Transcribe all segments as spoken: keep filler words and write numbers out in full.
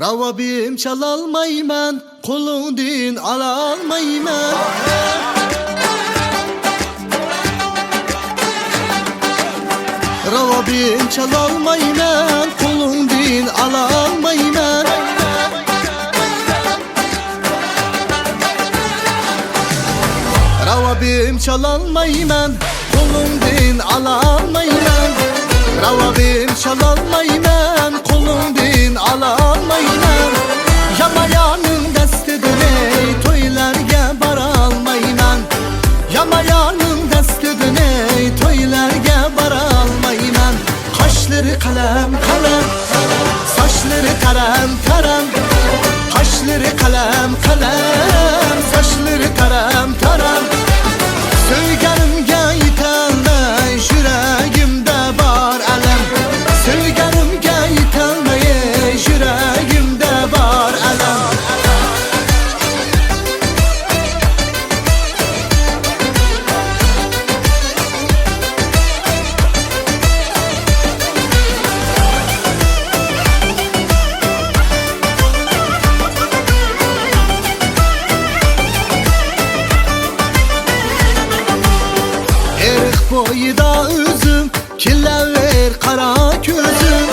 راۋابىم چالالمايمەن، قولۇڭدىن ئالالمايمەن. راۋابىم چالالمايمەن، قولۇڭدىن ئالالمايمەن. راۋابىم چالالمايمەن، قولۇڭدىن ئالالمايمەن. راۋابىم چالالمايمەن، قولۇڭدىن ئالالمايمەن. يامان يارنىڭ دەستىدىن ئەي تويلارغا بارالمايمەن. يامان يارنىڭ دەستىدىن ئەي تويلارغا بارالمايمەن. قاشلىرى قەلەم، قەلەم، ساچلىرى تەرەم، تەرەم. قاشلىرى قەلەم، قەلەم، ساچلىرى تەرەم، تەرەم. سۆيگەنىمگە يېتەلمەي يۈرەگىمدە بار ئەلەم. سۆيگەنىمگە يېتەلمەي يۈرەگىمدە بار ئەلەم. ئېرىق بويىدا ئۆزۈم، كېلەۋېرە قارا كۆزۈم.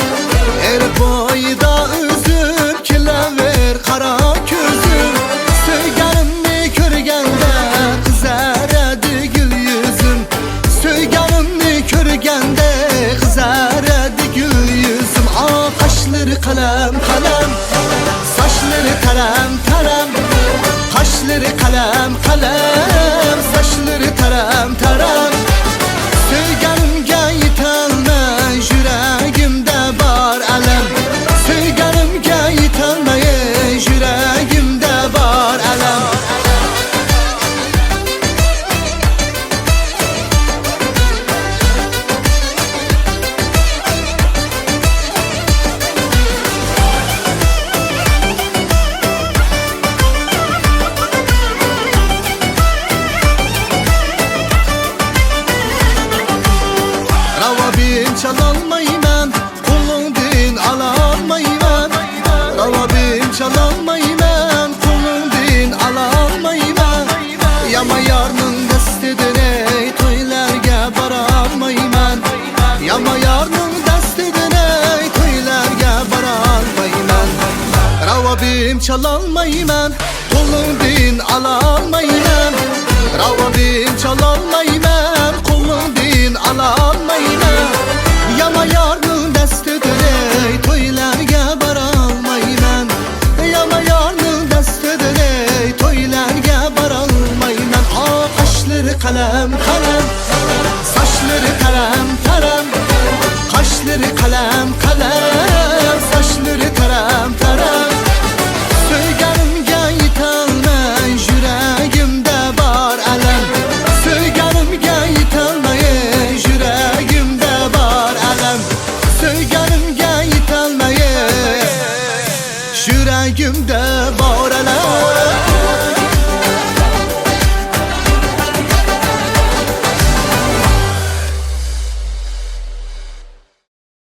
ئېرىق بويىدا ئۆزۈم، كېلەۋېرە قارا كۆزۈم. سۆيگەننى كۆرگەندە قىزارىدۇ گۈل يۈزۈم. سۆيگەننى كۆرگەندە قىزارىدۇ گۈل يۈزۈم. ئا، قاشلىرى قەلەم، قەلەم، ساچلىرى تەرەم، تەرەم. قاشلىرى قەلەم، قەلەم، ساچلىرى تەرەم، تەرەم. سۆيگەنىمگە يېتەلمەي يۈرەگىمدە بار ئەلەم. سۆيگەنىمگە يېتەلمەي يۈرەگىمدە بار ئەلەم. راۋابىم چالالمايمەن، قولۇڭدىن ئالالمايمەن. راۋابىم چالالمايمەن، قولۇڭدىن ئالالمايمەن. يامان يارنىڭ دەستىدىن ئەي تويلارغا بارالمايمەن. يامان يارنىڭ دەستىدىن ئەي تويلارغا بارالمايمەن. راۋابىم چالالمايمەن، قولۇڭدىن ئالالمايمەن. راۋابىم چالالمايمەن، قولۇڭدىن ئالالمايمەن. يامان يارنىڭ دەستىدىن ئەي تويلارغا بارالمايمەن. يامان يارنىڭ دەستىدىن ئەي تويلارغا بارالمايمەن. ئا، قاشلىرى قەلەم، قەلەم، ساچلىرى تەرەم، تەرەم. قاشلىرى قەلەم، قەلەم، ساچلىرى تەرەم، تەرەم. سۆيگەنىمگە يېتەلمەي يۈرەگىمدە بار ئەلەم. سۆيگەنىمگە يېتەلمەي يۈرەگىمدە بار ئەلەم. سۆيگەنىمگە يېتەلمەي يۈرەگىمدە بار ئەلەم.